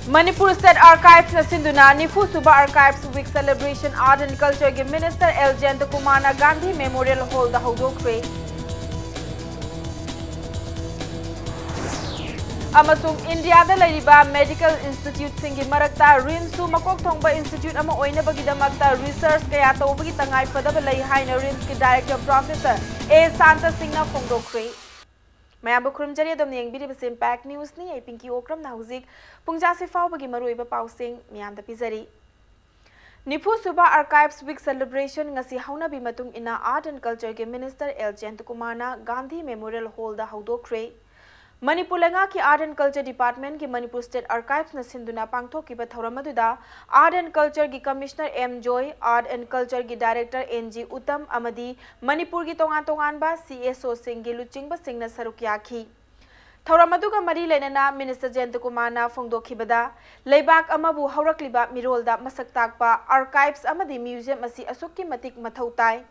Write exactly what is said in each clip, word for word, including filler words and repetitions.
Manipur State Archives ꯅ ꯁꯤꯟꯗꯨꯅ ꯅꯤꯐꯨ ꯁꯨꯕ Archives Week Celebration Art and Culture ꯒꯤ Minister ꯑꯦꯜ ꯖꯌꯟꯇꯀꯨꯃꯥꯔꯅ ꯒꯥꯟꯙꯤ Memorial Hall ꯗ ꯍꯧꯗꯣꯛꯈ꯭ꯔꯦ꯫ ꯑꯃꯁꯨꯡ ꯏꯟꯗꯤꯌꯥꯗ ꯂꯩꯔꯤꯕ medical institute ꯁꯤꯡꯒꯤ ꯃꯔꯛꯇ RIMS ꯁꯨ ꯃꯀꯣꯛ ꯊꯣꯡꯕ institute ꯑꯃ ꯑꯣꯏꯅꯕꯒꯤꯗꯃꯛꯇ research ꯀꯌꯥ ꯇꯧꯕꯒꯤ ꯇꯉꯥꯏ ꯐꯗꯕ ꯂꯩ ꯍꯥꯏꯅ RIMS ꯀꯤ Director Professor ꯑꯦ ꯁꯥꯟꯇ ꯁꯤꯡꯅ ꯐꯣꯡꯗꯣꯛꯈ꯭ꯔꯦ꯫ ꯃꯌꯥꯝꯕꯨ ꯈꯨꯔꯨꯝꯖꯔꯤ꯫ ꯑꯗꯣꯝꯅ ꯌꯦꯡꯕꯤꯔꯤꯕꯁꯤ Impact News ꯅꯤ꯫ ꯑꯩ ꯄꯤꯡꯀꯤ ꯑꯣꯀ꯭ꯔꯝꯅ ꯍꯧꯖꯤꯛ ꯄꯨꯡꯖꯥꯁꯤ ꯐꯥꯎꯕꯒꯤ ꯃꯔꯨꯑꯣꯏꯕ ꯄꯥꯎꯁꯤꯡ ꯃꯤꯌꯥꯝꯗ ꯄꯤꯖꯔꯤ꯫ ꯅꯤꯐꯨ ꯁꯨꯕ Archives Week Celebration ꯉꯁꯤ ꯍꯧꯅꯕꯤ ꯃꯇꯨꯡ ꯏꯟꯅ Art and Culture ꯒꯤ Minister ꯑꯦꯜ ꯖꯌꯟꯇꯀꯨꯃꯥꯔꯅ ꯒꯥꯟꯙꯤ Memorial Hall ꯗ ꯍꯧꯗꯣꯛꯈ꯭ꯔꯦ꯫ ꯃꯅꯤꯄꯨꯔ ꯂꯩꯉꯥꯛꯀꯤ Art and Culture Department ꯀꯤ Manipur State Archives ꯅ ꯁꯤꯟꯗꯨꯅ ꯄꯥꯡꯊꯣꯛꯈꯤꯕ ꯊꯧꯔꯝ ꯑꯗꯨꯗ Art and Culture ꯒꯤ Commissioner M joy, Art and Culture ꯒꯤ Director ꯑꯦꯟ ꯖꯤ ꯎꯇꯝ ꯑꯃꯗꯤ ꯃꯅꯤꯄꯨꯔꯒꯤ ꯇꯣꯉꯥꯟ ꯇꯣꯉꯥꯟꯕ ꯁꯤ ꯑꯦꯁ ꯑꯣ ꯁꯤꯡꯒꯤ ꯂꯨꯆꯤꯡꯕꯁꯤꯡꯅ ꯁꯔꯨꯛ ꯌꯥꯈꯤ꯫ ꯊꯧꯔꯝ ꯑꯗꯨꯒ ꯃꯔꯤ ꯂꯩꯅꯅ Minister ꯖꯌꯟꯇꯀꯨꯃꯥꯔꯅ ꯐꯣꯡꯗꯣꯛꯈꯤꯕꯗ, ꯂꯩꯕꯥꯛ ꯑꯃꯕꯨ ꯍꯧꯔꯛꯂꯤꯕ ꯃꯤꯔꯣꯜꯗ ꯃꯁꯛ ꯇꯥꯛꯄ archives ꯑꯃꯗꯤ museum ꯑꯁꯤ ꯑꯁꯨꯛꯀꯤ ꯃꯇꯤꯛ ꯃꯊꯧ ꯇꯥꯏ꯫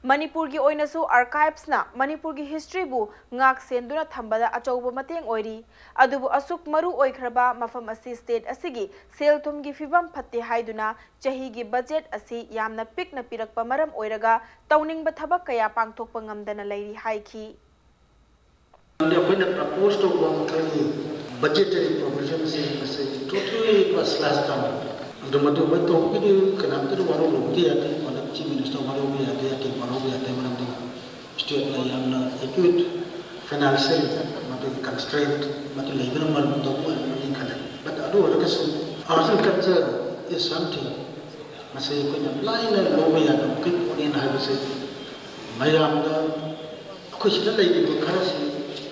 ꯃꯅꯤꯄꯨꯔꯒꯤ ꯑꯣꯏꯅꯁꯨ archives ꯅ ꯃꯅꯤꯄꯨꯔꯒꯤ history ꯕꯨ ꯉꯥꯛ ꯁꯦꯟꯗꯨꯅ ꯊꯝꯕꯗ ꯑꯆꯧꯕ ꯃꯇꯦꯡ ꯑꯣꯏꯔꯤ꯫ ꯑꯗꯨꯕꯨ ꯑꯁꯨꯛ ꯃꯔꯨ ꯑꯣꯏꯈ꯭ꯔꯕ ꯃꯐꯝ ꯑꯁꯤ state ꯑꯁꯤꯒꯤ ꯁꯦꯜ ꯊꯨꯝꯒꯤ ꯐꯤꯕꯝ ꯐꯠꯇꯦ ꯍꯥꯏꯗꯨꯅ ꯆꯍꯤꯒꯤ budget ꯑꯁꯤ ꯌꯥꯝꯅ ꯄꯤꯛꯅ ꯄꯤꯔꯛꯄ ꯃꯔꯝ ꯑꯣꯏꯔꯒ ꯇꯧꯅꯤꯡꯕ ꯊꯕꯛ ꯀꯌꯥ ꯄꯥꯡꯊꯣꯛꯄ ꯉꯝꯗꯅ ꯂꯩꯔꯤ ꯍꯥꯏꯈꯤ꯫ ꯑꯗꯨꯗꯤ ꯑꯩꯈꯣꯏꯅ propose ꯇꯧꯕ ꯑꯩꯈꯣꯏꯒꯤ budgetary provision ꯁꯦ ꯃꯁꯤ totally ꯄꯨꯔꯥ slash down꯫ ꯑꯗꯨ ꯃꯗꯨ ꯑꯩꯈꯣꯏ ꯇꯧꯕꯒꯤꯗꯤ ꯀꯅꯥꯝꯇꯅ ꯋꯥꯔꯧꯔꯨꯕꯗꯤ ꯌꯥꯗꯦ꯫ ꯃꯗꯨ Chief Minister ꯋꯥꯔꯧꯕ ꯌꯥꯗꯦ, ꯑꯇꯩ ꯋꯥꯔꯧꯕ ꯌꯥꯗꯦ꯫ ꯃꯔꯝꯗꯤ state ꯅ ꯌꯥꯝꯅ acute financial ꯃꯗꯨꯒꯤ constraint ꯃꯗꯨ ꯂꯩꯕꯅ ꯃꯔꯝ ꯇꯧꯕ ꯑꯣꯏꯔꯝꯒꯅꯤ ꯈꯜꯂꯦ꯫ But ꯑꯗꯨ ꯑꯣꯏꯔꯒꯁꯨ arts and culture is something ꯃꯁꯤ ꯑꯩꯈꯣꯏꯅ ꯂꯥꯏꯅ ꯂꯧꯕ ꯌꯥꯗꯕ ꯃꯈꯩ ꯄꯣꯠꯅꯦꯅ ꯍꯥꯏꯕꯁꯦ ꯃꯌꯥꯝꯗ ꯑꯩꯈꯣꯏ ꯁꯤꯗ ꯂꯩꯔꯤꯕ ꯈꯔꯁꯤ,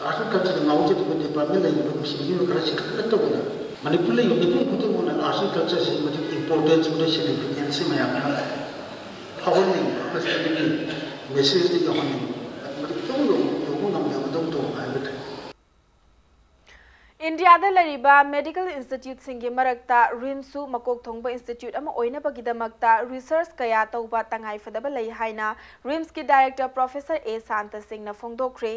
arts and culture the ꯉꯥꯎꯖꯔꯤꯕ department ꯂꯩꯔꯤꯕ ꯃꯤꯑꯣꯏ ꯈꯔꯁꯤ ꯈꯛꯇ ꯅꯠꯇꯕꯗ, ꯃꯅꯤꯄꯨꯔ ꯂꯩꯔꯤꯕ ꯃꯤꯄꯨꯝ ꯈꯨꯗꯤꯡꯃꯛꯅ arts and culture ꯁꯤ ꯃꯗꯨꯒꯤ importance ꯃꯗꯨ significance ꯁꯤ ꯃꯌꯥꯝꯗ ꯐꯥꯎꯍꯟꯅꯤꯡꯕ ꯑꯃꯁꯨꯡ ꯑꯗꯨꯒꯤ message ꯗꯨ ꯌꯧꯍꯟꯅꯤꯡꯕ, ꯃꯗꯨ ꯈꯤꯇꯪ ꯌꯧ-, ꯌꯧꯕ ꯉꯝꯗꯕꯗꯧꯅ ꯇꯧꯕ ꯍꯥꯏꯕ ꯇꯥꯏ꯫ ꯏꯟꯗꯤꯌꯥꯗ ꯂꯩꯔꯤꯕ medical institute ꯁꯤꯡꯒꯤ ꯃꯔꯛꯇ RIMS ꯁꯨ ꯃꯀꯣꯛ ꯊꯣꯡꯕ institute ꯑꯃ ꯑꯣꯏꯅꯕꯒꯤꯗꯃꯛꯇ research ꯀꯌꯥ ꯇꯧꯕ ꯇꯉꯥꯏ ꯐꯗꯕ ꯂꯩ ꯍꯥꯏꯅ RIMS ꯀꯤ Director Professor ꯑꯦ ꯁꯥꯟꯇ ꯁꯤꯡꯅ ꯐꯣꯡꯗꯣꯛꯈ꯭ꯔꯦ꯫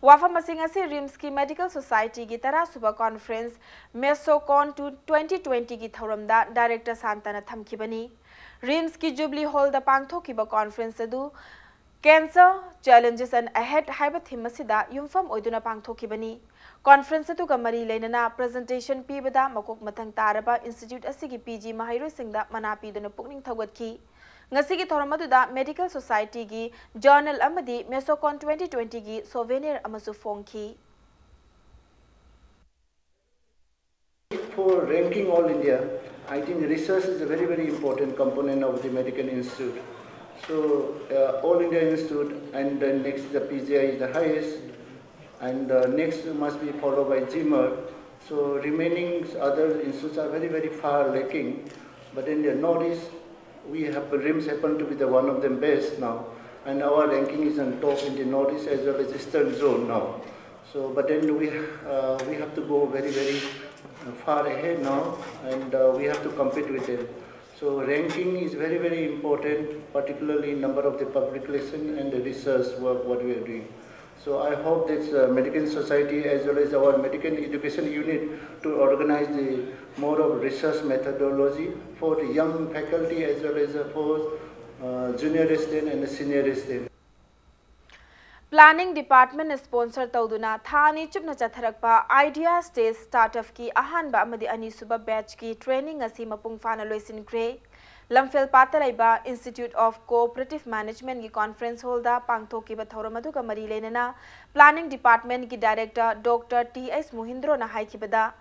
ꯋꯥꯐꯝ ꯑꯁꯤ ꯉꯁꯤ ꯔꯤꯝꯁꯀꯤ ꯃꯦꯗꯤꯀꯦꯜ ꯁꯣꯁꯥꯏꯇꯤꯒꯤ ꯇꯔꯥꯁꯨꯕ ꯀꯣꯟꯐ꯭ꯔꯦꯟꯁ, MESOCON ꯇꯨ ꯇ꯭ꯋꯦꯟꯇꯤ ꯇ꯭ꯋꯦꯟꯇꯤꯒꯤ ꯊꯧꯔꯝꯗ ꯗꯥꯏꯔꯦꯛꯇꯔ ꯁꯥꯟꯇꯅ ꯊꯝꯈꯤꯕꯅꯤ꯫ ꯔꯤꯝꯁꯀꯤ ꯖꯨꯕꯂꯤ ꯍꯣꯜꯗ ꯄꯥꯡꯊꯣꯛꯈꯤꯕ ꯀꯣꯟꯐ꯭ꯔꯦꯟꯁ ꯑꯗꯨ Cancer, Challenges and Ahead ꯍꯥꯏꯕ ꯊꯤꯝ ꯑꯁꯤꯗ ꯌꯨꯝꯐꯝ ꯑꯣꯏꯗꯨꯅ ꯄꯥꯡꯊꯣꯛꯈꯤꯕꯅꯤ꯫ ꯀꯣꯟꯐ꯭ꯔꯦꯟꯁ ꯑꯗꯨꯒ ꯃꯔꯤ ꯂꯩꯅꯅ ꯄ꯭ꯔꯖꯦꯟꯇꯦꯁꯟ ꯄꯤꯕꯗ ꯃꯀꯣꯛ ꯃꯊꯪ ꯇꯥꯔꯕ ꯏꯟꯁꯇꯤꯇ꯭ꯌꯨꯠ ꯑꯁꯤꯒꯤ PG ꯃꯍꯩꯔꯣꯏꯁꯤꯡꯗ ꯃꯅꯥ ꯄꯤꯗꯨꯅ ꯄꯨꯛꯅꯤꯡ ꯊꯧꯒꯠꯈꯤ꯫ ꯉꯁꯤꯒꯤ ꯊꯧꯔꯝ ꯑꯗꯨꯗ ꯃꯦꯗꯤꯀꯦꯜ ꯁꯣꯁꯥꯏꯇꯤꯒꯤ ꯖꯔꯅꯦꯜ ꯑꯃꯗꯤ MESOCON ꯇ꯭ꯋꯦꯟꯇꯤ ꯇ꯭ꯋꯦꯟꯇꯤꯒꯤ ꯁꯣꯚꯦꯅꯤꯌꯔ ꯑꯃꯁꯨ ꯐꯣꯡꯈꯤ꯫ For ranking all India, I think research is a very, very important component of the Medical Institute. So, uh, all India institute, and then next is the PGI is the highest, and uh, next must be followed by GMER. So remaining other institutes are very, very far lacking. But in the Northeast, we have, RIMS happen to be the one of the best now, and our ranking is on top in the Northeast as well as Eastern zone now. So, but then we, uh, we have to go very, very far ahead now, and uh, we have to compete with them. So ranking is very, very important, particularly number of the publication and the research work what we are doing. So I hope this uh, Medical Society as well as our Medical Education Unit to organize the more of research methodology for the young faculty as well as uh, for uh, junior resident and the senior resident. Planning Department sponsor ꯇꯧꯗꯨꯅ ꯊꯥ ꯑꯅꯤ ꯆꯨꯞꯅ ꯆꯠꯊꯔꯛꯄ Idea Stage Startup ꯀꯤ ꯑꯍꯥꯟꯕ ꯑꯃꯗꯤ ꯑꯅꯤꯁꯨꯕ batch ꯀꯤ training ꯑꯁꯤ ꯃꯄꯨꯡ ꯐꯥꯅ ꯂꯣꯏꯁꯤꯟꯈ꯭ꯔꯦ꯫ ꯂꯝꯐꯦꯜꯄꯥꯠꯇ ꯂꯩꯕ Institute of Cooperative Management ꯀꯤ conference hall ꯗ ꯄꯥꯡꯊꯣꯛꯈꯤꯕ ꯊꯧꯔꯝ ꯑꯗꯨꯒ ꯃꯔꯤ ꯂꯩꯅꯅ Planning Department ꯀꯤ director Doctor T H ꯃꯣꯍꯤꯟꯗ꯭ꯔꯣꯅ ꯍꯥꯏꯈꯤꯕꯗ,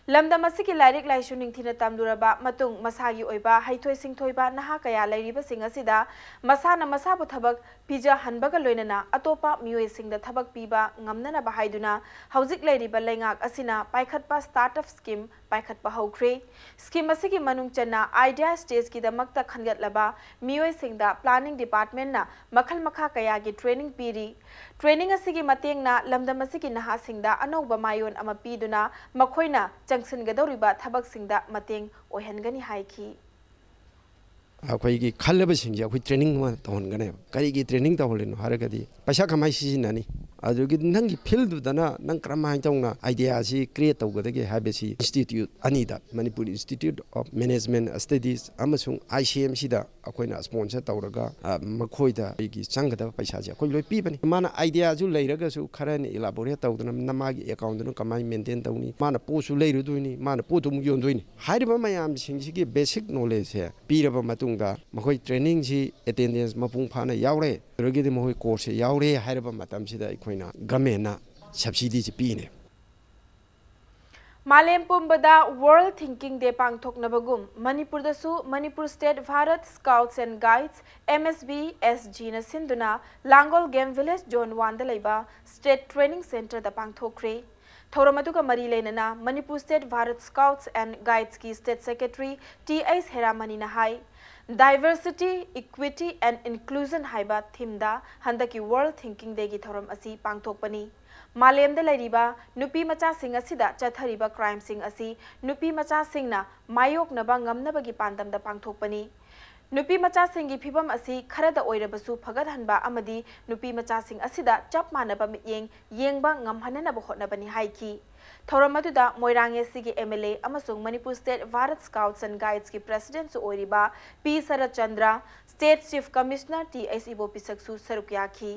ꯂꯝꯗꯝ ꯑꯁꯤꯒꯤ ꯂꯥꯏꯔꯤꯛ ꯂꯥꯏꯁꯨ ꯅꯤꯡꯊꯤꯅ ꯇꯝꯂꯨꯔꯕ ꯃꯇꯨꯡ, ꯃꯁꯥꯒꯤ ꯑꯣꯏꯕ ꯍꯩꯊꯣꯏ ꯁꯤꯡꯊꯣꯏꯕ ꯅꯍꯥ ꯀꯌꯥ ꯂꯩꯔꯤꯕꯁꯤꯡ ꯑꯁꯤꯗ ꯃꯁꯥꯅ ꯃꯁꯥꯕꯨ ꯊꯕꯛ ꯄꯤꯖꯍꯟꯕꯒ ꯂꯣꯏꯅꯅ ꯑꯇꯣꯞꯄ ꯃꯤꯑꯣꯏꯁꯤꯡꯗ ꯊꯕꯛ ꯄꯤꯕ ꯉꯝꯅꯅꯕ ꯍꯥꯏꯗꯨꯅ ꯍꯧꯖꯤꯛ ꯂꯩꯔꯤꯕ ꯂꯩꯉꯥꯛ ꯑꯁꯤꯅ ꯄꯥꯏꯈꯠꯄ startup scheme ꯄꯥꯏꯈꯠꯄ ꯍꯧꯈ꯭ꯔꯦ꯫ Scheme ꯑꯁꯤꯒꯤ ꯃꯅꯨꯡ ꯆꯟꯅ Idea Stage ꯀꯤꯗꯃꯛꯇ ꯈꯟꯒꯠꯂꯕ ꯃꯤꯑꯣꯏꯁꯤꯡꯗ Planning Department ꯅ ꯃꯈꯜ ꯃꯈꯥ ꯀꯌꯥꯒꯤ training ꯄꯤꯔꯤ꯫ Training ꯑꯁꯤꯒꯤ ꯃꯇꯦꯡꯅ ꯂꯝꯗꯝ ꯑꯁꯤꯒꯤ ꯅꯍꯥꯁꯤꯡꯗ ꯑꯅꯧꯕ ꯃꯥꯏꯑꯣꯟ ꯑꯃ ꯄꯤꯗꯨꯅ ꯃꯈꯣꯏꯅ ꯆꯪꯁꯤꯟꯒꯗꯧꯔꯤꯕ ꯊꯕꯛꯁꯤꯡꯗ ꯃꯇꯦꯡ ꯑꯣꯏꯍꯟꯒꯅꯤ ꯍꯥꯏꯈꯤ꯫ ꯑꯩꯈꯣꯏꯒꯤ ꯈꯜꯂꯕꯁꯤꯡꯁꯦ ꯑꯩꯈꯣꯏ training ꯑꯃ ꯇꯧꯍꯟꯒꯅꯦꯕ꯫ ꯀꯔꯤꯒꯤ training ꯇꯧꯍꯜꯂꯤꯅꯣ ꯍꯥꯏꯔꯒꯗꯤ, ꯄꯩꯁꯥ ꯀꯃꯥꯏꯅ ꯁꯤꯖꯤꯟꯅꯅꯤ, ꯑꯗꯨꯗꯒꯤ ꯅꯪꯒꯤ field ꯗꯨꯗꯅ ꯅꯪ ꯀꯔꯝꯍꯥꯏꯅ ꯇꯧꯅ idea ꯁꯤ create ꯇꯧꯒꯗꯒꯦ ꯍꯥꯏꯕꯁꯤ institute ꯑꯅꯤꯗ, Manipur Institute of Management Studies ꯑꯃꯁꯨꯡ I C M ꯁꯤꯗ ꯑꯩꯈꯣꯏꯅ sponsor ꯇꯧꯔꯒ, ꯑ, ꯃꯈꯣꯏꯗ ꯑꯩꯒꯤ ꯆꯪꯒꯗꯕ ꯄꯩꯁꯥꯁꯦ ꯑꯩꯈꯣꯏ ꯂꯣꯏ ꯄꯤꯕꯅꯤ꯫ ꯃꯥꯅ idea ꯁꯨ ꯂꯩꯔꯒꯁꯨ ꯈꯔ ꯍꯦꯟꯅ elaborate ꯇꯧꯗꯅ, ꯅꯃꯥꯒꯤ account ꯗꯨꯅ ꯀꯃꯥꯏꯅ maintain ꯇꯧꯅꯤ, ꯃꯥꯅ ꯄꯣꯠꯁꯨ ꯂꯩꯔꯨꯗꯣꯏꯅꯤ, ꯃꯥꯅ ꯄꯣꯠꯇꯨ ꯑꯃꯨꯛ ꯌꯣꯟꯗꯣꯏꯅꯤ꯫ ꯍꯥꯏꯔꯤꯕ ꯃꯌꯥꯝꯁꯤꯡꯁꯤꯒꯤ basic knowledge ꯁꯦ ꯄꯤꯔꯕ ꯃꯇꯨꯡꯗ, ꯃꯈꯣꯏ training ꯁꯤ attendance ꯃꯄꯨꯡ ꯐꯥꯅ ꯌꯥꯎꯔꯦ, ꯑꯗꯨꯗꯒꯤꯗꯤ ꯃꯈꯣꯏ course ꯁꯦ ꯌꯥꯎꯔꯦ ꯍꯥꯏꯔꯕ ꯃꯇꯝꯁꯤꯗ ꯑꯩꯈꯣꯏꯅ government ꯅ subsidy ꯁꯤ ꯄꯤꯅꯦ꯫ ꯃꯥꯂꯦꯝ ꯄꯨꯝꯕꯗ World Thinking Day ꯄꯥꯡꯊꯣꯛꯅꯕꯒꯨꯝ ꯃꯅꯤꯄꯨꯔꯗꯁꯨ Manipur State Bharat Scouts and Guides, M S B S G ꯅ ꯁꯤꯟꯗꯨꯅ ꯂꯥꯡꯒꯣꯜ Game Village Zone one ꯗ ꯂꯩꯕ State Training Center ꯗ ꯄꯥꯡꯊꯣꯛꯈ꯭ꯔꯦ꯫ ꯊꯧꯔꯝ ꯑꯗꯨꯒ ꯃꯔꯤ ꯂꯩꯅꯅ Manipur State Bharat Scouts and Guides ꯀꯤ State Secretary T H ꯍꯦꯔꯥꯃꯅꯤꯅ high, Diversity, Equity and Inclusion ꯍꯥꯏꯕ theme ꯗ ꯍꯟꯗꯛꯀꯤ World Thinking Day ꯒꯤ ꯊꯧꯔꯝ ꯑꯁꯤ ꯄꯥꯡꯊꯣꯛꯄꯅꯤ꯫ ꯃꯥꯂꯦꯝꯗ ꯂꯩꯔꯤꯕ ꯅꯨꯄꯤ ꯃꯆꯥꯁꯤꯡ ꯑꯁꯤꯗ ꯆꯠꯊꯔꯤꯕ crime ꯁꯤꯡ ꯑꯁꯤ ꯅꯨꯄꯤ ꯃꯆꯥꯁꯤꯡꯅ ꯃꯥꯌꯣꯛꯅꯕ ꯉꯝꯅꯕꯒꯤ ꯄꯥꯟꯗꯝꯗ ꯄꯥꯡꯊꯣꯛꯄꯅꯤ꯫ ꯅꯨꯄꯤ ꯃꯆꯥꯁꯤꯡꯒꯤ ꯐꯤꯚꯝ ꯑꯁꯤ ꯈꯔꯗ ꯑꯣꯏꯔꯕꯁꯨ ꯐꯒꯠꯍꯟꯕ ꯑꯃꯗꯤ ꯅꯨꯄꯤ ꯃꯆꯥꯁꯤꯡ ꯑꯁꯤꯗ ꯆꯞ ꯃꯥꯟꯅꯕ ꯃꯤꯠꯌꯦꯡ ꯌꯦꯡꯕ ꯉꯝꯍꯟꯅꯅꯕ ꯍꯣꯠꯅꯕꯅꯤ ꯍꯥꯏꯈꯤ꯫ ꯊꯧꯔꯝ ꯑꯗꯨꯗ ꯃꯣꯏꯔꯥꯡ A C ꯒꯤ M L A ꯑꯃꯁꯨꯡ Manipur State Bharat Scouts and Guides ꯀꯤ President ꯁꯨ ꯑꯣꯏꯔꯤꯕ P Saratchandra, State Chief Commissioner T H ꯏꯕꯣꯄꯤꯁꯛꯁꯨ ꯁꯔꯨꯛ ꯌꯥꯈꯤ꯫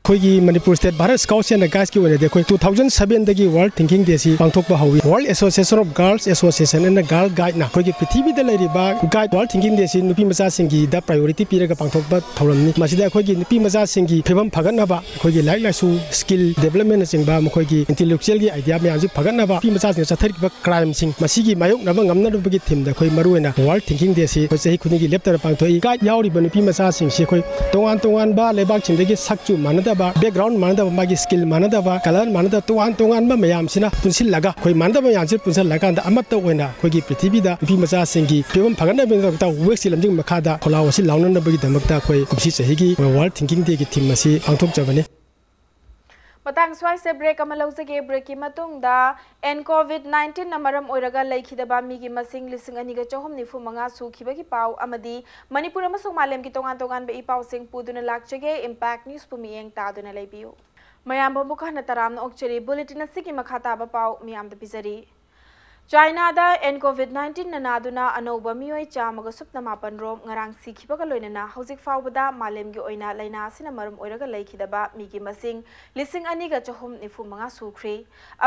ꯑꯩꯈꯣꯏꯒꯤ Manipur State Bharat Scouts and Guides ꯀꯤ ꯑꯣꯏꯅꯗꯤ ꯑꯩꯈꯣꯏ two thousand seven ꯗꯒꯤ World Thinking Day ꯁꯤ ꯄꯥꯡꯊꯣꯛꯄ ꯍꯧꯏ꯫ World Association of Girls Association and Girl Guide ꯅ ꯑꯩꯈꯣꯏꯒꯤ ꯄ꯭ꯔꯤꯊꯤꯕꯤꯗ ꯂꯩꯔꯤꯕ guide World Thinking Day ꯁꯤ ꯅꯨꯄꯤ ꯃꯆꯥꯁꯤꯡꯒꯤꯗ priority ꯄꯤꯔꯒ ꯄꯥꯡꯊꯣꯛꯄ ꯊꯧꯔꯝꯅꯤ꯫ ꯃꯁꯤꯗ ꯑꯩꯈꯣꯏꯒꯤ ꯅꯨꯄꯤ ꯃꯆꯥꯁꯤꯡꯒꯤ ꯐꯤꯕꯝ ꯐꯒꯠꯅꯕ, ꯑꯩꯈꯣꯏꯒꯤ ꯂꯥꯏꯔꯤꯛ ꯂꯥꯏꯁꯨ, skill development ꯅꯆꯤꯡꯕ, ꯃꯈꯣꯏꯒꯤ intellectual ꯒꯤ idea ꯃꯌꯥꯝꯁꯤ ꯐꯒꯠꯅꯕ, ꯅꯨꯄꯤ ꯃꯆꯥꯁꯤꯡꯅ ꯆꯠꯊꯔꯤꯕ crime ꯁꯤꯡ ꯃꯁꯤꯒꯤ ꯃꯥꯌꯣꯛꯅꯕ ꯉꯝꯅꯅꯕꯒꯤ theme ꯗ ꯑꯩꯈꯣꯏ ꯃꯔꯨꯑꯣꯏꯅ World Thinking Day ꯁꯤ ꯑꯩꯈꯣꯏ ꯆꯍꯤ ꯈꯨꯗꯤꯡꯒꯤ ꯂꯦꯞꯇꯅ ꯄꯥꯡꯊꯣꯛꯏ꯫ Guide ꯌꯥꯎꯔꯤꯕ ꯅꯨꯄꯤ ꯃꯆꯥꯁꯤꯡꯁꯤ ꯑꯩꯈꯣꯏ ꯇꯣꯉꯥꯟ ꯇꯣꯉꯥꯟꯕ ꯂꯩꯕꯥꯛꯁꯤꯡꯗꯒꯤ ꯁꯛꯁꯨ ꯃꯥꯟꯅꯗꯕ, background ꯃꯥꯟꯅꯗꯕ, ꯃꯥꯒꯤ skill ꯃꯥꯟꯅꯗꯕ, colour ꯃꯥꯟꯅꯗꯕ, ꯇꯣꯉꯥꯟ ꯇꯣꯉꯥꯟꯕ ꯃꯌꯥꯝꯁꯤꯅ ꯄꯨꯟꯁꯤꯜꯂꯒ, ꯑꯩꯈꯣꯏ ꯃꯥꯟꯅꯗꯕ ꯃꯌꯥꯝꯁꯤ ꯄꯨꯟꯁꯤꯜꯂꯀꯥꯟꯗ ꯑꯃꯠꯇ ꯑꯣꯏꯅ ꯑꯩꯈꯣꯏꯒꯤ ꯄ꯭ꯔꯤꯊꯤꯕꯤꯗ ꯅꯨꯄꯤ ꯃꯆꯥꯁꯤꯡꯒꯤ ꯐꯤꯕꯝ ꯐꯒꯠꯅꯕꯒꯤꯗꯃꯛꯇ ꯋꯦꯛꯁꯤ ꯂꯝꯖꯤꯡ ꯃꯈꯥꯗ ꯈꯣꯜꯂꯥꯎ ꯑꯁꯤ ꯂꯥꯎꯅꯅꯕꯒꯤꯗꯃꯛꯇ ꯑꯩꯈꯣꯏ ꯀꯨꯝꯁꯤ ꯆꯍꯤꯒꯤ World Thinking Day ꯒꯤ theme ꯑꯁꯤ ꯄꯥꯡꯊꯣꯛꯆꯕꯅꯤ꯫ ꯃꯇꯥꯡ ꯁ꯭ꯋꯥꯏꯁꯦ ꯕ꯭ꯔꯦꯛ ꯑꯃ ꯂꯧꯖꯒꯦ꯫ ꯕ꯭ꯔꯦꯛꯀꯤ ꯃꯇꯨꯡꯗ ꯑꯦꯟ ꯀꯣꯚꯤꯗ ꯅꯥꯏꯟꯇꯤꯟꯅ ꯃꯔꯝ ꯑꯣꯏꯔꯒ ꯂꯩꯈꯤꯗꯕ ꯃꯤꯒꯤ ꯃꯁꯤꯡ ꯂꯤꯁꯤꯡ ꯑꯅꯤꯒ ꯆꯍꯨꯝ ꯅꯤꯐꯨ ꯃꯉꯥ ꯁꯨꯈꯤꯕꯒꯤ ꯄꯥꯎ ꯑꯃꯗꯤ ꯃꯅꯤꯄꯨꯔ ꯑꯃꯁꯨꯡ ꯃꯥꯂꯦꯝꯒꯤ ꯇꯣꯉꯥꯟ ꯇꯣꯉꯥꯟꯕ ꯏ ꯄꯥꯎꯁꯤꯡ ꯄꯨꯗꯨꯅ ꯂꯥꯛꯆꯒꯦ꯫ ꯏꯝꯄꯦꯛ ꯅ꯭ꯌꯨꯁꯄꯨ ꯃꯤꯠꯌꯦꯡ ꯇꯥꯗꯨꯅ ꯂꯩꯕꯤꯌꯨ꯫ ꯃꯌꯥꯝꯕꯨ ꯑꯃꯨꯛ ꯍꯟꯅ ꯇꯔꯥꯝꯅ ꯑꯣꯛꯆꯔꯤ꯫ ꯕꯨꯂꯦꯇꯤꯟ ꯑꯁꯤꯒꯤ ꯃꯈꯥ ꯇꯥꯕ ꯄꯥꯎ ꯃꯤꯌꯥꯝꯗ ꯄꯤꯖꯔꯤ꯫ ꯆꯥꯏꯅꯥꯗ ꯑꯦꯟ ꯀꯣꯚꯤꯗ ꯅꯥꯏꯟꯇꯤꯟꯅ ꯅꯥꯗꯨꯅ ꯑꯅꯧꯕ ꯃꯤꯑꯣꯏ ꯆꯥꯝꯃꯒ ꯁꯨꯞꯅ ꯃꯥꯄꯟ ꯔꯣꯝ ꯉꯔꯥꯡ ꯁꯤꯈꯤꯕꯒ ꯂꯣꯏꯅꯅ ꯍꯧꯖꯤꯛ ꯐꯥꯎꯕꯗ ꯃꯥꯂꯦꯝꯒꯤ ꯑꯣꯏꯅ ꯂꯥꯏꯅꯥ ꯑꯁꯤꯅ ꯃꯔꯝ ꯑꯣꯏꯔꯒ ꯂꯩꯈꯤꯗꯕ ꯃꯤꯒꯤ ꯃꯁꯤꯡ ꯂꯤꯁꯤꯡ ꯑꯅꯤꯒ ꯆꯍꯨꯝ ꯅꯤꯐꯨ ꯃꯉꯥ ꯁꯨꯈ꯭ꯔꯦ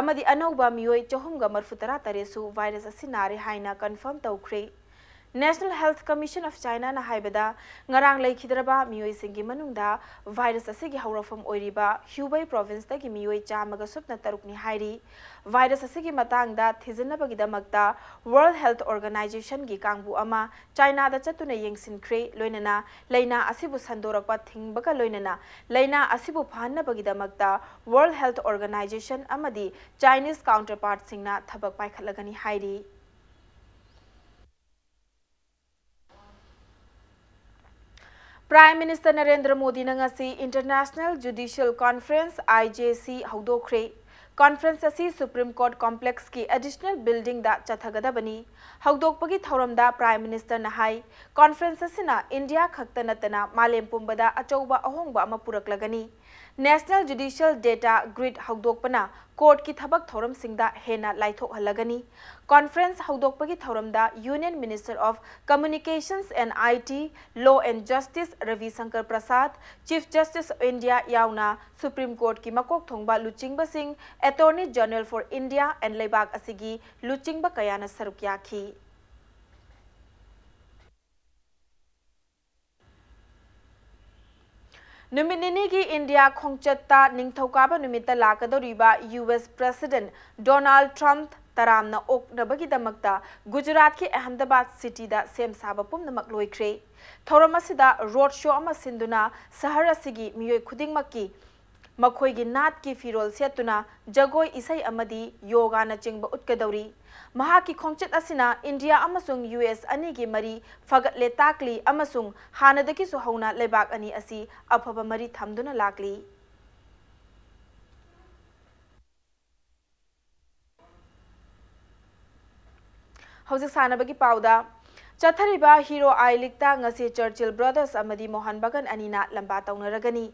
ꯑꯃꯗꯤ ꯑꯅꯧꯕ ꯃꯤꯑꯣꯏ ꯆꯍꯨꯝꯒ ꯃꯔꯤꯐꯨ ꯇꯔꯥ ꯇꯔꯦꯠꯁꯨ ꯚꯥꯏꯔꯁ ꯑꯁꯤ ꯅꯥꯔꯦ ꯍꯥꯏꯅ ꯀꯟꯐꯥꯔꯝ ꯇꯧꯈ꯭ꯔꯦ꯫ National Health Commission of Chinaꯅ ꯍꯥꯏꯕꯗ, ꯉꯔꯥꯡ ꯂꯩꯈꯤꯗ꯭ꯔꯕ ꯃꯤꯑꯣꯏꯁꯤꯡꯒꯤ ꯃꯅꯨꯡꯗ ꯚꯥꯏꯔꯁ ꯑꯁꯤꯒꯤ ꯍꯧꯔꯛꯐꯝ ꯑꯣꯏꯔꯤꯕ ꯍ꯭ꯌꯨꯕꯩ ꯄ꯭ꯔꯣꯚꯤꯟꯁꯇꯒꯤ ꯃꯤꯑꯣꯏ ꯆꯥꯝꯃꯒ ꯁꯨꯞꯅ ꯇꯔꯨꯛꯅꯤ ꯍꯥꯏꯔꯤ꯫ ꯚꯥꯏꯔꯁ ꯑꯁꯤꯒꯤ ꯃꯇꯥꯡꯗ ꯊꯤꯖꯤꯟꯅꯕꯒꯤꯗꯃꯛꯇ World Health Organizationꯒꯤ ꯀꯥꯡꯕꯨ ꯑꯃ ꯆꯥꯏꯅꯥꯗ ꯆꯠꯇꯨꯅ ꯌꯦꯡꯁꯤꯟꯈ꯭ꯔꯦ, ꯂꯣꯏꯅꯅ ꯂꯥꯏꯅꯥ ꯑꯁꯤꯕꯨ ꯁꯟꯗꯣꯔꯛꯄ ꯊꯤꯡꯕꯒ ꯂꯣꯏꯅꯅ ꯂꯥꯏꯅꯥ ꯑꯁꯤꯕꯨ ꯐꯍꯟꯅꯕꯒꯤꯗꯃꯛꯇ World Health Organization ꯑꯃꯗꯤ Chinese counterpartꯁꯤꯡꯅ ꯊꯕꯛ ꯄꯥꯏꯈꯠꯂꯒꯅꯤ ꯍꯥꯏꯔꯤ꯫ Prime Minister ꯅꯔꯦꯟꯗ꯭ꯔ ꯃꯣꯗꯤꯅ ꯉꯁꯤ International Judicial Conference, I J C, ꯍꯧꯗꯣꯛꯈ꯭ꯔꯦ꯫ Conference ꯑꯁꯤ Supreme Court Complexꯀꯤ Additional Buildingꯗ ꯆꯠꯊꯒꯗꯕꯅꯤ꯫ ꯍꯧꯗꯣꯛꯄꯒꯤ ꯊꯧꯔꯝꯗ Prime Ministerꯅ ꯍꯥꯏ, Conference ꯑꯁꯤꯅ ꯏꯟꯗꯤꯌꯥ ꯈꯛꯇ ꯅꯠꯇꯅ ꯃꯥꯂꯦꯝ ꯄꯨꯝꯕꯗ ꯑꯆꯧꯕ ꯑꯍꯣꯡꯕ ꯑꯃ ꯄꯨꯔꯛꯂꯒꯅꯤ꯫ National Judicial Data Grid ꯍꯧꯗꯣꯛꯄꯅ courtꯀꯤ ꯊꯕꯛ ꯊꯧꯔꯝꯁꯤꯡꯗ ꯍꯦꯟꯅ ꯂꯥꯏꯊꯣꯛꯍꯜꯂꯒꯅꯤ꯫ Conference ꯍꯧꯗꯣꯛꯄꯒꯤ ꯊꯧꯔꯝꯗ Union Minister of Communications and I T, Law and Justice Ravi Shankar Prasad, Chief Justice of India ꯌꯥꯎꯅ Supreme Courtꯀꯤ ꯃꯀꯣꯛ ꯊꯣꯡꯕ ꯂꯨꯆꯤꯡꯕꯁꯤꯡ, Attorney General for India and ꯂꯩꯕꯥꯛ ꯑꯁꯤꯒꯤ ꯂꯨꯆꯤꯡꯕ ꯀꯌꯥꯅ ꯁꯔꯨꯛ ꯌꯥꯈꯤ꯫ ꯅꯨꯃꯤꯠ ꯅꯤꯅꯤꯒꯤ ꯏꯟꯗꯤꯌꯥ ꯈꯣꯡꯆꯠꯇ ꯅꯤꯡꯊꯧꯀꯥꯕ ꯅꯨꯃꯤꯠꯇ ꯂꯥꯛꯀꯗꯧꯔꯤꯕ U S President Donald Trump ꯇꯔꯥꯝꯅ ꯑꯣꯛꯅꯕꯒꯤꯗꯃꯛꯇ ꯒꯨꯖꯔꯥꯠꯀꯤ ꯑꯍꯃꯗꯕꯥꯗ cityꯗ ꯁꯦꯝ ꯁꯥꯕ ꯄꯨꯝꯅꯃꯛ ꯂꯣꯏꯈ꯭ꯔꯦ꯫ ꯊꯧꯔꯝ ꯑꯁꯤꯗ road show ꯑꯃ ꯁꯤꯟꯗꯨꯅ ꯁꯍꯔ ꯑꯁꯤꯒꯤ ꯃꯤꯑꯣꯏ ꯈꯨꯗꯤꯡꯃꯛꯀꯤ ꯃꯈꯣꯏꯒꯤ ꯅꯥꯠꯀꯤ ꯐꯤꯔꯣꯜ ꯁꯦꯠꯇꯨꯅ ꯖꯒꯣꯏ, ꯏꯁꯩ ꯑꯃꯗꯤ ꯌꯣꯒꯥꯅꯆꯤꯡꯕ ꯎꯠꯀꯗꯧꯔꯤ꯫ ꯃꯍꯥꯛꯀꯤ ꯈꯣꯡꯆꯠ ꯑꯁꯤꯅ ꯏꯟꯗꯤꯌꯥ ꯑꯃꯁꯨꯡ U S ꯑꯅꯤꯒꯤ ꯃꯔꯤ ꯐꯒꯠꯂꯦ ꯇꯥꯛꯂꯤ ꯑꯃꯁꯨꯡ ꯍꯥꯟꯅꯗꯒꯤꯁꯨ ꯍꯧꯅ ꯂꯩꯕꯥꯛ ꯑꯅꯤ ꯑꯁꯤ ꯑꯐꯕ ꯃꯔꯤ ꯊꯝꯗꯨꯅ ꯂꯥꯛꯂꯤ꯫ ꯍꯧꯖꯤꯛ ꯁꯥꯟꯅꯕꯒꯤ ꯄꯥꯎꯗ꯫ ꯆꯠꯊꯔꯤꯕ Hero I Leagueꯇ ꯉꯁꯤ Churchill Brothers ꯑꯃꯗꯤ ꯃꯣꯍꯟ ꯕꯒꯥꯟ ꯑꯅꯤꯅ ꯂꯝꯕꯥ ꯇꯧꯅꯔꯒꯅꯤ꯫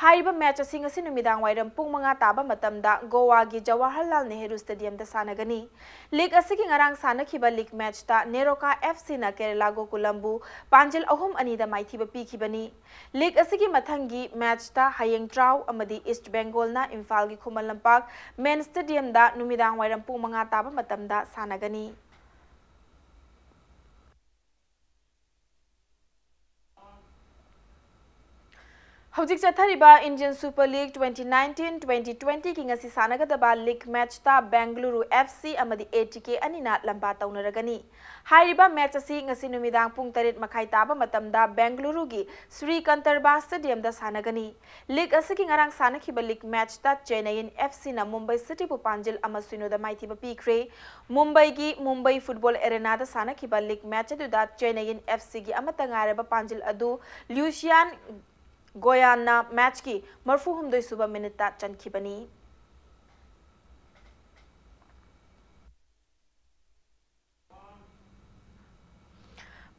ꯍꯥꯏꯔꯤꯕ match ꯑꯁꯤ ꯉꯁꯤ ꯅꯨꯃꯤꯗꯥꯡ ꯋꯥꯏꯔꯝ ꯄꯨꯡ ꯃꯉꯥ ꯇꯥꯕ ꯃꯇꯝꯗ ꯒꯣꯋꯥꯒꯤ ꯖꯋꯥꯍꯔꯂꯥꯜ ꯅꯦꯍꯔꯨ Stadiumꯗ ꯁꯥꯟꯅꯒꯅꯤ꯫ League ꯑꯁꯤꯒꯤ ꯉꯔꯥꯡ ꯁꯥꯟꯅꯈꯤꯕ league matchꯇ ꯅꯦꯔꯣꯀꯥ FCꯅ ꯀꯦꯔꯂꯥ ꯒꯣꯀꯨꯂꯝꯕꯨ ꯄꯥꯟꯖꯤꯜ ꯑꯍꯨꯝ ꯑꯅꯤꯗ ꯃꯥꯏꯊꯤꯕ ꯄꯤꯈꯤꯕꯅꯤ꯫ League ꯑꯁꯤꯒꯤ ꯃꯊꯪꯒꯤ matchꯇ ꯍꯌꯦꯡ ꯇ꯭ꯔꯥꯎ ꯑꯃꯗꯤ East Bengalꯅ ꯏꯝꯐꯥꯜꯒꯤ ꯈꯨꯃꯟ ꯂꯝꯄꯥꯛ main Stadiumꯗ ꯅꯨꯃꯤꯗꯥꯡ ꯋꯥꯏꯔꯝ ꯄꯨꯡ ꯃꯉꯥ ꯇꯥꯕ ꯃꯇꯝꯗ ꯁꯥꯟꯅꯒꯅꯤ꯫ ꯍꯧꯖꯤꯛ ꯆꯠꯊꯔꯤꯕ Indian Super League twenty nineteen twenty twentyꯒꯤ ꯉꯁꯤ ꯁꯥꯟꯅꯒꯗꯕ league matchꯇ Bengaluru FC ꯑꯃꯗꯤ ATK ꯑꯅꯤꯅ ꯂꯝꯕꯥ ꯇꯧꯅꯔꯒꯅꯤ꯫ ꯍꯥꯏꯔꯤꯕ match ꯑꯁꯤ ꯉꯁꯤ ꯅꯨꯃꯤꯗꯥꯡ ꯄꯨꯡ ꯇꯔꯦꯠ ꯃꯈꯥꯏ ꯇꯥꯕ ꯃꯇꯝꯗ Bengaluruꯒꯤ Sri Kantarba Stadiumꯗ ꯁꯥꯟꯅꯒꯅꯤ꯫ League ꯑꯁꯤꯒꯤ ꯉꯔꯥꯡ ꯁꯥꯟꯅꯈꯤꯕ league matchꯇ Chennaiyin FCꯅ Mumbai Cityꯕꯨ ꯄꯥꯟꯖꯤꯜ ꯑꯃ ꯁꯤꯅꯣꯗ ꯃꯥꯏꯊꯤꯕ ꯄꯤꯈ꯭ꯔꯦ꯫ ꯃꯨꯝꯕꯩꯒꯤ Mumbai Football Arenaꯗ ꯁꯥꯟꯅꯈꯤꯕ league match ꯑꯗꯨꯗ Chennaiyin FCꯒꯤ ꯑꯃꯠꯇ ꯉꯥꯏꯔꯕ ꯄꯥꯟꯖꯤꯜ ꯑꯗꯨ Lucian Goyanna matchꯀꯤ ꯃꯔꯤꯐꯨꯍꯨꯝꯗꯣꯏ ꯁꯨꯕ minuteꯇ ꯆꯟꯈꯤꯕꯅꯤ꯫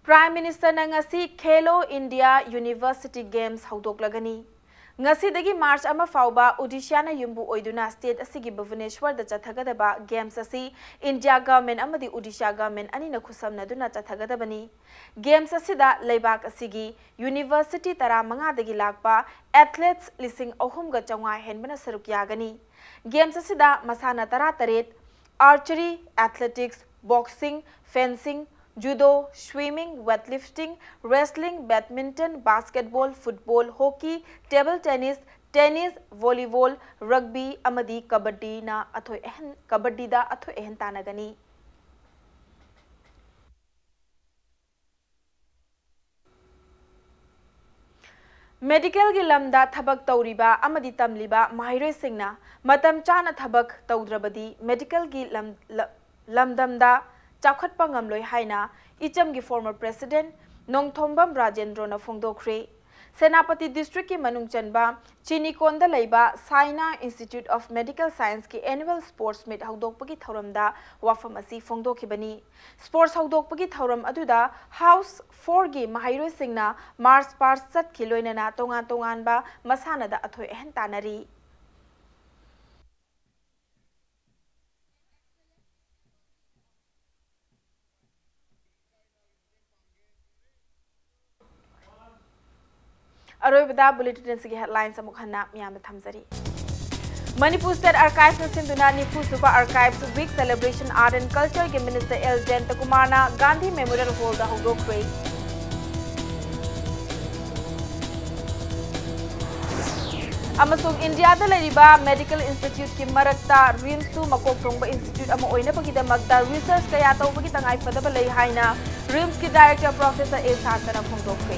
Prime Ministerꯅ ꯉꯁꯤ Khelo India University Games ꯍꯧꯗꯣꯛꯂꯒꯅꯤ꯫ ꯉꯁꯤꯗꯒꯤ March ꯑꯃ ꯐꯥꯎꯕ Odishaꯅ ꯌꯨꯝꯕꯨ ꯑꯣꯏꯗꯨꯅ state ꯑꯁꯤꯒꯤ Bhubaneswarꯗ ꯆꯠꯊꯒꯗꯕ games ꯑꯁꯤ India government ꯑꯃꯗꯤ Odisha government ꯑꯅꯤꯅ ꯈꯨꯠꯁꯝꯅꯗꯨꯅ ꯆꯠꯊꯒꯗꯕꯅꯤ꯫ Games ꯑꯁꯤꯗ ꯂꯩꯕꯥꯛ ꯑꯁꯤꯒꯤ university ꯇꯔꯥꯃꯉꯥꯗꯒꯤ ꯂꯥꯛꯄ athletes ꯂꯤꯁꯤꯡ ꯑꯍꯨꯝꯒ ꯆꯥꯝꯃꯉꯥ ꯍꯦꯟꯕꯅ ꯁꯔꯨꯛ ꯌꯥꯒꯅꯤ꯫ Games ꯑꯁꯤꯗ ꯃꯁꯥꯟꯅ ꯇꯔꯥꯇꯔꯦꯠ, archery, athletics, boxing, fencing, judo, swimming, weightlifting, wrestling, badminton, basketball, football, hockey, table tennis, tennis, volleyball, rugby ꯑꯃꯗꯤ ꯀꯕꯗꯗꯤꯅ ꯑꯊꯣꯏ ꯑꯍꯦꯟ, ꯀꯕꯗꯗꯤꯗ ꯑꯊꯣꯏ ꯑꯍꯦꯟ ꯇꯥꯟꯅꯒꯅꯤ꯫ Medicalꯒꯤ ꯂꯝꯗ ꯊꯕꯛ ꯇꯧꯔꯤꯕ ꯑꯃꯗꯤ ꯇꯝꯂꯤꯕ ꯃꯍꯩꯔꯣꯏꯁꯤꯡꯅ ꯃꯇꯝ ꯆꯥꯅ ꯊꯕꯛ ꯇꯧꯗ꯭ꯔꯕꯗꯤ medicalꯒꯤ ꯂꯝ-, ꯂ-, ꯂꯝꯗꯝꯗ ꯆꯥꯎꯈꯠꯄ ꯉꯝꯂꯣꯏ ꯍꯥꯏꯅ ꯏꯆꯝꯒꯤ former president ꯅꯣꯡꯊꯣꯝꯕꯝ ꯔꯥꯖꯦꯟꯗ꯭ꯔꯣꯅ ꯐꯣꯡꯗꯣꯛꯈ꯭ꯔꯦ꯫ ꯁꯦꯅꯥꯄꯇꯤ ꯗꯤꯁꯇ꯭ꯔꯤꯛꯀꯤ ꯃꯅꯨꯡ ꯆꯟꯕ ꯆꯤꯅꯤꯀꯣꯟꯗ ꯂꯩꯕ ꯁꯥꯏꯅꯥ ꯏꯟꯁꯇꯤꯇ꯭ꯌꯨꯠ ꯑꯣꯐ ꯃꯦꯗꯤꯀꯦꯜ ꯁꯥꯏꯟꯁꯀꯤ ꯑꯦꯅꯨꯋꯦꯜ ꯁ꯭ꯄꯣꯔꯠꯁ ꯃꯤꯠ ꯍꯧꯗꯣꯛꯄꯒꯤ ꯊꯧꯔꯝꯗ ꯋꯥꯐꯝ ꯑꯁꯤ ꯐꯣꯡꯗꯣꯛꯈꯤꯕꯅꯤ꯫ ꯁ꯭ꯄꯣꯔꯠꯁ ꯍꯧꯗꯣꯛꯄꯒꯤ ꯊꯧꯔꯝ ꯑꯗꯨꯗ ꯍꯥꯎꯁ ꯐꯣꯔꯒꯤ ꯃꯍꯩꯔꯣꯏꯁꯤꯡꯅ ꯃꯥꯔꯆ ꯄꯥꯁ ꯆꯠꯈꯤ ꯂꯣꯏꯅꯅ ꯇꯣꯉꯥꯟ ꯇꯣꯉꯥꯟꯕ ꯃꯁꯥꯟꯅꯗ ꯑꯊꯣꯏ ꯑꯍꯦꯟ ꯇꯥꯟꯅꯔꯤ꯫ ꯑꯔꯣꯏꯕꯗ ꯕꯨꯂꯦꯇꯤꯟ ꯑꯁꯤꯒꯤ ꯍꯦꯗꯂꯥꯏꯟꯁ ꯑꯃꯨꯛ ꯍꯟꯅ ꯃꯤꯌꯥꯝꯗ ꯊꯝꯖꯔꯤ꯫ ꯃꯅꯤꯄꯨꯔ ꯁ꯭ꯇꯦꯠ ꯑꯥꯔꯀꯥꯏꯚꯁꯅ ꯁꯤꯟꯗꯨꯅ ꯅꯤꯐꯨ ꯁꯨꯕ ꯑꯥꯔꯀꯥꯏꯚꯁ ꯋꯤꯛ ꯁꯦꯂꯦꯕ꯭ꯔꯦꯁꯟ ꯑꯥꯔꯠ ꯑꯦꯟ ꯀꯜꯆꯔꯒꯤ ꯃꯤꯅꯤꯁꯇꯔ ꯑꯦꯜ ꯖꯌꯟꯇꯀꯨꯃꯥꯔꯅ ꯒꯥꯟꯙꯤ ꯃꯦꯃꯣꯔꯤꯌꯦꯜ ꯍꯣꯜꯗ ꯍꯧꯗꯣꯛꯈ꯭ꯔꯦ꯫ ꯑꯃꯁꯨꯡ ꯏꯟꯗꯤꯌꯥꯗ ꯂꯩꯔꯤꯕ ꯃꯦꯗꯤꯀꯦꯜ ꯏꯟꯁꯇꯤꯇ꯭ꯌꯨꯠꯀꯤ ꯃꯔꯛꯇ ꯔꯤꯝꯁꯁꯨ ꯃꯀꯣꯛ ꯊꯣꯡꯕ ꯏꯟꯁꯇꯤꯇ꯭ꯌꯨꯠ ꯑꯃ ꯑꯣꯏꯅꯕꯒꯤꯗꯃꯛꯇ ꯔꯤꯁꯔꯆ ꯀꯌꯥ ꯇꯧꯕꯒꯤ ꯇꯉꯥꯏꯐꯗꯕ ꯂꯩ ꯍꯥꯏꯅ ꯔꯤꯝꯁꯀꯤ ꯗꯥꯏꯔꯦꯛꯇꯔ ꯄ꯭ꯔꯣꯐꯦꯁꯔ ꯑꯦ ꯁꯥꯟꯇꯅ ꯐꯣꯡꯗꯣꯛꯈ꯭ꯔꯦ꯫